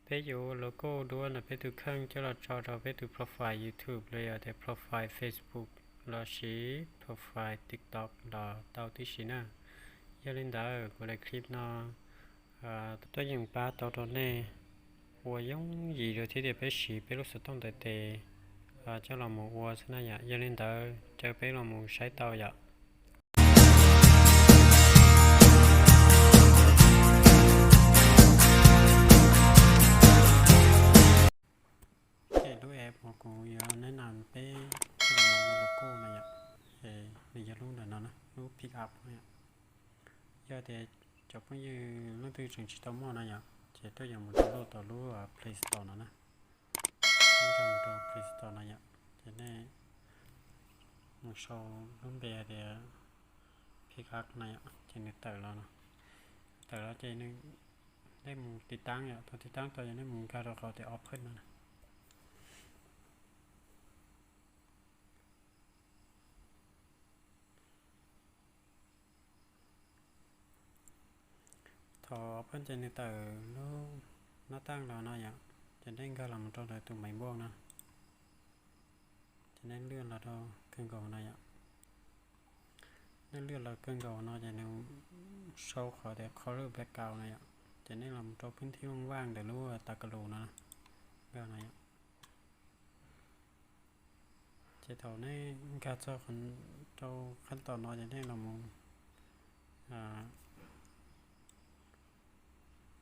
Peb yuav ua logo duab ntawm peb tus kheej coj los tso rau peb tus profile YouTube los yog tias profile Facebook los sis profile TikTok los tau tib si na. Yog li ntawd kuv daim clip no tuaj yeem pab tau rau nej ua yooj yim dua thiab tias peb siv peb lub xov tooj ntawm tes coj los mus ua xwb na yom. Yog li ntawd caw peb los mus saib tau yom. Ces lub app uas kuv yuav neb nas peb ua logo no yom, es nws yog lub ntawm no na, lub pick up no yom. Yog tias cov phooj ywg leej twg tseem tsis tau muaj no yom, ces tuaj yuav mus download tau lub Play Store no na. Mus rau Play Store no yom, ces nej mus sau lub npe hais tias pick up no yom, ces nws tawm los no. Tawm los ces nej mus tiv taab yom, thaum tiv taab tau ces nej mus nkag rau qhov tias open no na. Thaum open ces nws tawm lub nab taaj los no yom, ces nej nkag los mus rau ntawm tus maiv npauj no, ces nej lwaj los rau kawg nkaus no yom. Nej lwaj los kawg nkaus no ces nws sau qhov tias color background no yom, ces nej los mus rau phwb thib looj vaj ntawm lub tas kas lus no, nkag no yom. Ces thaum nej nkag txog rau qhab tom no ces nej los mus,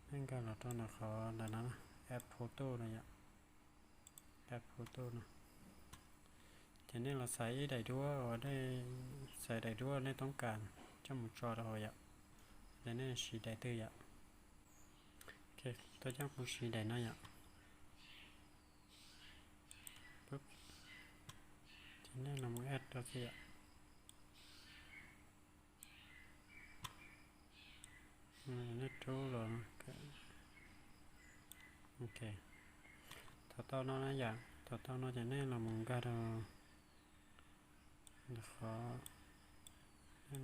nej nkag los rau ntawm qhov ntawm no, add photo no yom, add photo no. Ces nej los xaiv ib daim duab uas nej xaiv daim duab nej toob kas coj mus tso rau hauv yom, ces nej siv daim twg yom. Tuaj coj kuv siv daim no yom. Ces nej los mus add rau xwb yom. Nej rub los, ok. Thaum tau no na yom, thaum tau no ces nej los mus nkag rau qhov,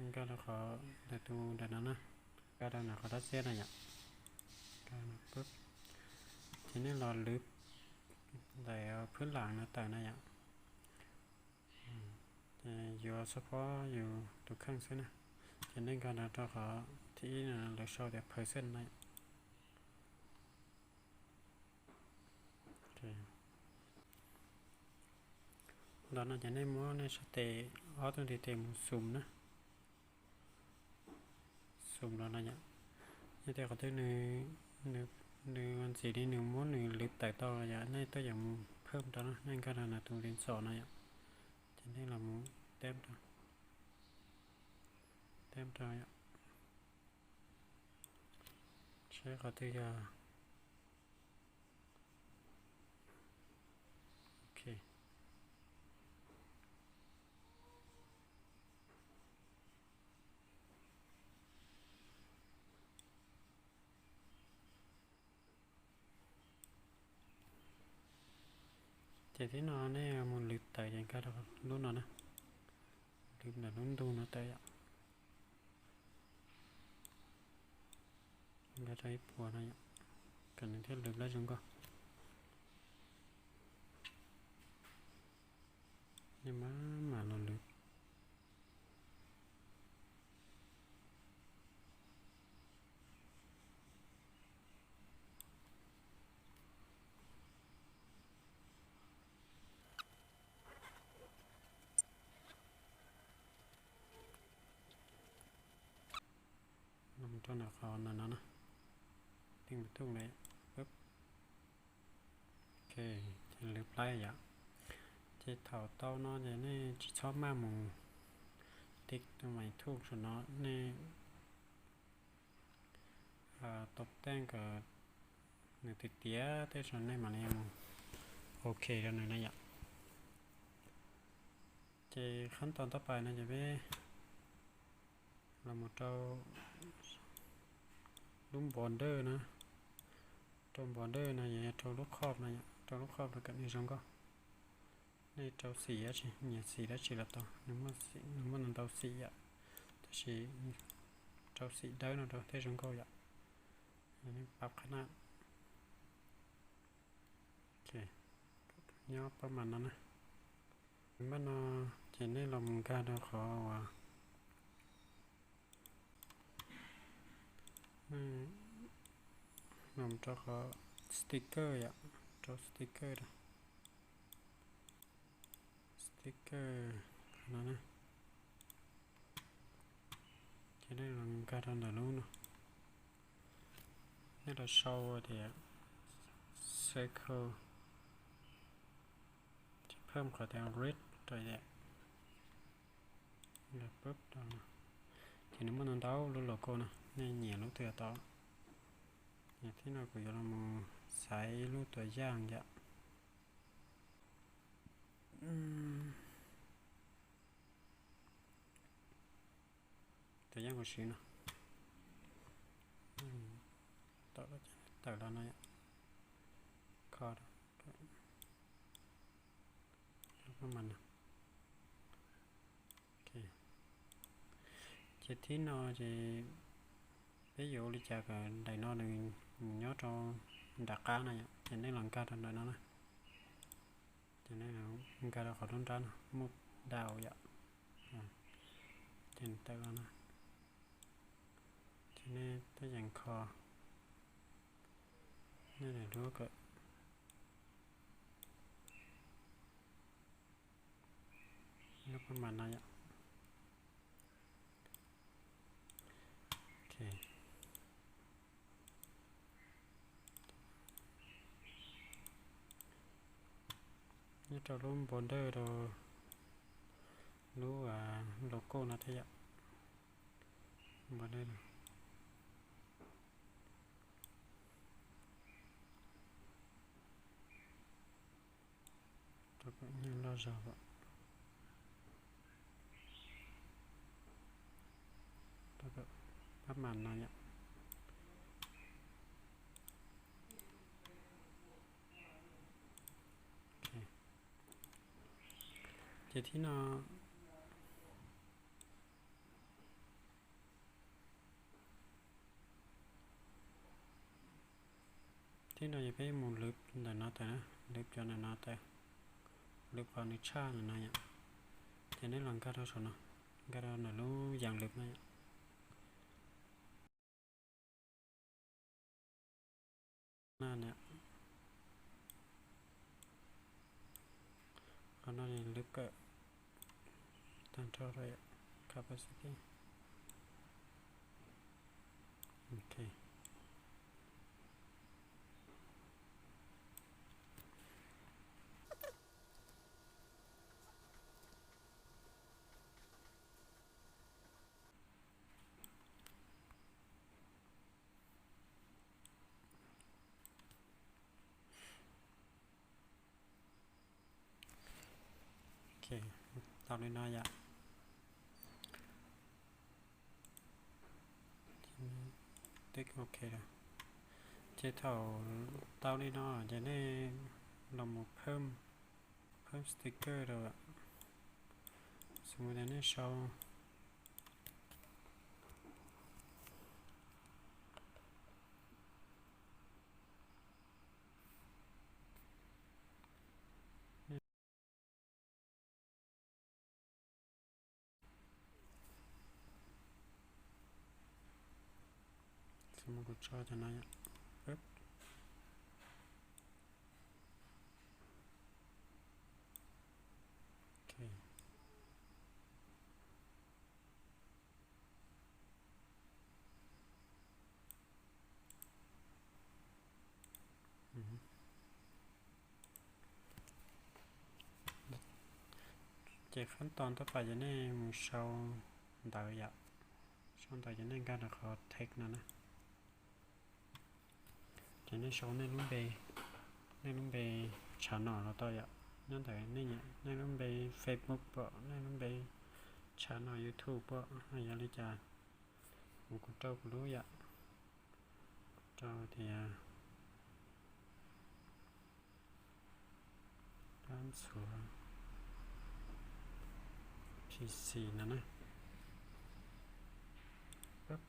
nkag rau qhov ntawm tus ntawm no na, nkag rau ntawm qhov dab xiab no yom. Ces nej los lwv daim phwb lam no tawm na yom. Yuav xub phob yus tus kheej xwb na. Ces nej nkag rau qhov thib ib no lawv sau tias person na. Ntawm no ces nej muab nej sab tes ob tug ntiv tes mus xum na. Xum los no yom. Yog tias qhov twg nws ntxim li nws muab nws lwv tawm tau los yom, nej tuaj yuav mus phawj rau no, nej nkag rau ntawm tus li ntxom no yom. Ces nej los mus teb rau, teb rau yom. Saib qhov twg yog, ok. Ces thib no nej mus lwv tawm ces nkag rau lub no na, lwv ntawm lub ntug no tawm yom. Nkag rau ib puas no yom, kom nws thiaj lwv lawm zoo nkauj. Nej mam mam los lwv. Los rau ntawm qhov ntawm no na, teej tus lawm, ok, ces lwv plaib yom. Ces thaum tau no ces nej tsis txhob maj mus tiv tus mais thuj saum no, nej tau teej kom nws tiav tiav tej zaum nej mam li mus ok rau nws na yom. Ces khab tau tab pais no ces peb los mus rau lub border na, rau border no yog rau lub khoj no, rau lub khoj rau kom nws zoo nkauj. Nej rau xim dab tsi, nyiam xim dab tsi los tau, nws muaj ntau xim yom, tab sis rau xim dawb no rau thiaj zoo nkauj yom. Nej pab qhab na, Nyob pab mas no na. Pab no ces nej los mus nkag rau qhov uas los rau qhov sticker yom, rau sticker, sticker no na. Ces nej los nkag rau ntawm lub no, nej los sau tias circle, ces phawm qhov tias red rau tias, ces nws muaj ntau ntau lub logo no, nej nyiam lub twg tau. Ces thib no kuv yuav los mus xaiv lub tuam yaj yom. Tuam yaj kuv siv no, tawm los no, kho rau, ces thib no ces peb yuav ua li cas kom daim no nws mus nyob rau nram qab no yom, ces nej los nkag rau ntawm no na. Ces nej nkag rau qhov lub nrab no muaj dau yom, ces nws tawm los no, ces nej tej yees kho, nej lub kawm, lub pab mas no yom. Nyob rau lub border rau lub logo no thiab yom. Border no rau kom nyob loj zog, pab mas no yom. Ces thib no, thib no yog peb mus lwv ntawm no tawm, lwv cov ntawm no tawm, lwv qhov nws tshaj ntawm no yom. Ces nej los nkag rau saum no, nkag rau ntawm lub yam lwv no yom. Qhov no lwv kawm tag nrho rau capacity. Ok. Ok, tau li no yom. Tick ok lawm. Ces thaum tau li no ces nej los mus phawm, phawm sticker rau. Xws li nej sau Xws li kuv tso cov no yom. Ok. Ces khab tos ntawd pais ces nej mus sau ntawv yom. Sau ntawv ces nej nkag rau qhov text no na. Ces nej sau nej lub npe, nej lub npe channel los tau yom. Nyob ntawm nej, nej lub npe Facebook pom, nej lub npe channel YouTube pom, yog li cas mus kuv rau kuv lub yom. Rau tias Pab Ntxhuav P C no na. Pab.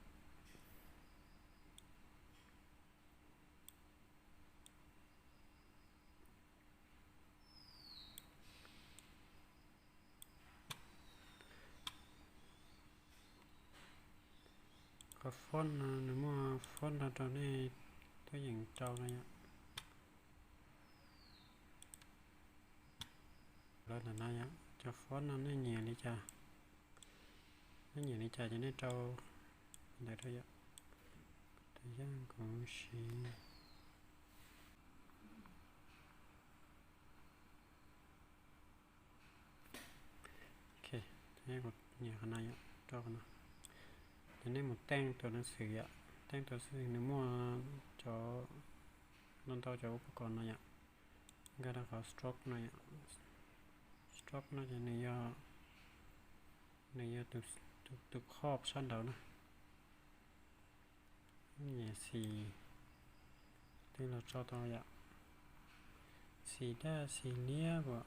Cov font no nws muaj font no rau nej tuaj yeem rau no yom. Lawv ntawm no yom, cov font no nej nyiam li cas, nej nyiam li cas ces nej rau ntawd rau yom. Tus yog kuv siv. Ok, kuv nyiam qhov no yom, rau qhov no. Ces nej mus teej tus xov xwm yom, teej tus xov xwm nws muaj cov, ntau ntau cov uas pab kom no yom. Nkag rau qhov stroke no yom. Stroke no ces nws yog, nws yog tus, tus, tus khoj sab nraud na. Nyiam xim twg los tso tau yom. Xim daj xim liab as.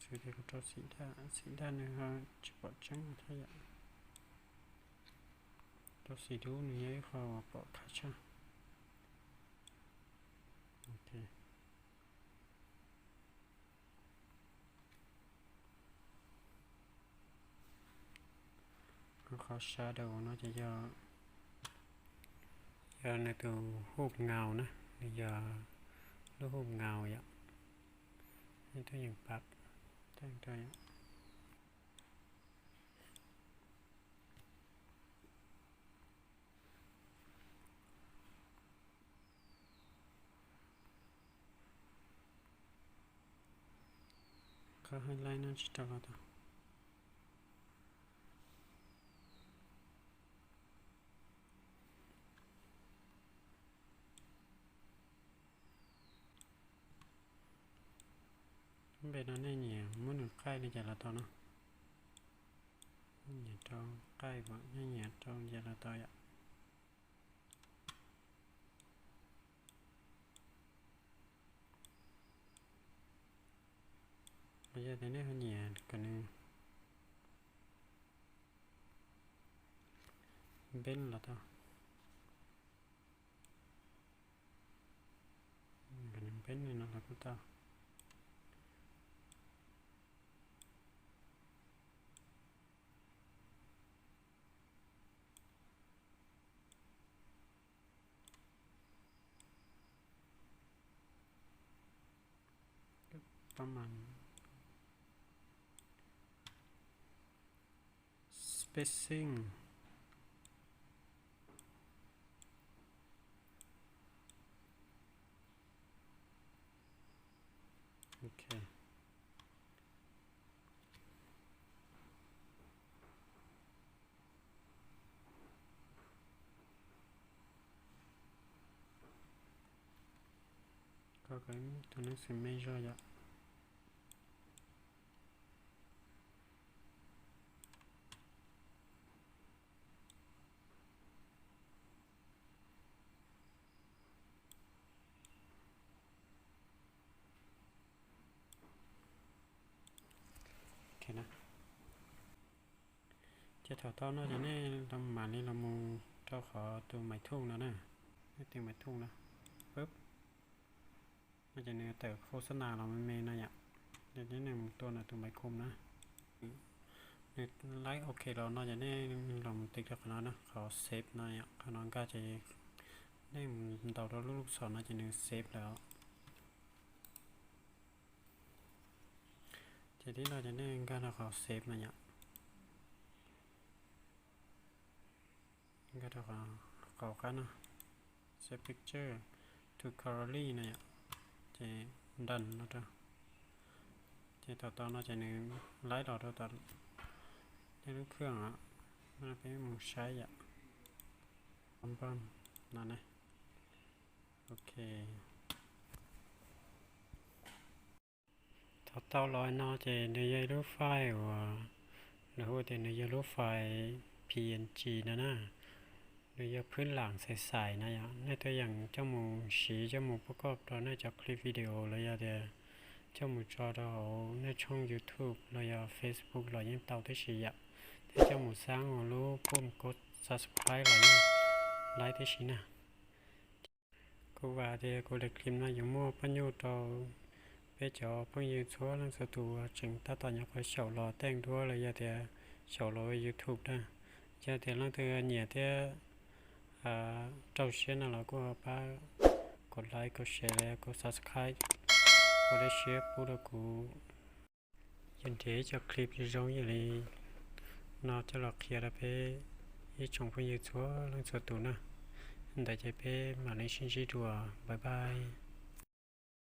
Xws tias kuv rau xim daj, xim daj nws ho tsis pom tseeb thiab yom. Rau xim dub nws yog ib qho uas pom khov tshaj. Ok. Qhov shadow no ces yog, yog nws tus hub ngaus na, nws yog lub hub ngaus yom. Nej tuaj yeem pab teej rau yom. Qhov highlight no tsis rau los tau. Npe no nej nyiam muab nws qaij li cas los tau no. Nej nyiam rau qaij, nej nyiam rau li cas los tau yom. Los yog tias nej ho nyiam kom nws npeb los tau. Kom nws npeb li no los kuj tau. Pab mas spacing. Ok. Koj kom tus neeg xwm me zog yom. Ces thaum tau no ces nej mam li los mus rau qhov tus maiv thuj no na. Nej tig maiv thuj no, pub, no ces nws tawm khos xab nas los me me no yom. Ces nej mus tua ntawm tus maiv khum na. Nws laib ok los no ces nej los mus tig rau qhov no na, qhov save no yom. Qhov no nkag ces nej mus ntaus rau lub lub xom no ces nws save lawm. Ces tib no ces nej nkag rau qhov save no yom. Nkag rau qhov qab no, save picture to gallery no yom. Ces done no rau. Ces thaum tau no ces nws laib los rau tom nej lub khw os. Peb mus saib yom. Npaj no ne. Ok. Thaum tau los no ces nws yog ib lub file uas lawv hu tias nws yog lub file P N G no na. Nws yog phwb lam xais xais no yom. Nej tuaj yeem coj mus siv coj mus pub koj rau nej cov clip video los yog tias coj mus tso rau hauv nej tshooj YouTube los yog Facebook los yeej tau tib si yom. Thiab coj mus xab hauv lub pum kos subscribe los yeej laib tib si na. Kuv vam tias kuv daim clip no yuav muaj paj nyuj rau peb cov phooj ywg txhua leej txhua tus uas tseem tab tom nyuam qhuav xyaum los teej duab los yog tias xyaum los YouTube na. Yog tias leej twg nyiam thiab rau siab no los kuj pab kom like, kom share, kom subscribe, ua dej siab pub rau kuv. Yuav nrhiav ib co clip zoo zoo yam li no coj los qhia rau peb ib tsoom phooj ywg txhua leej txhua tus na. Ntawd ces peb mam li sib ntsib dua. Bye bye.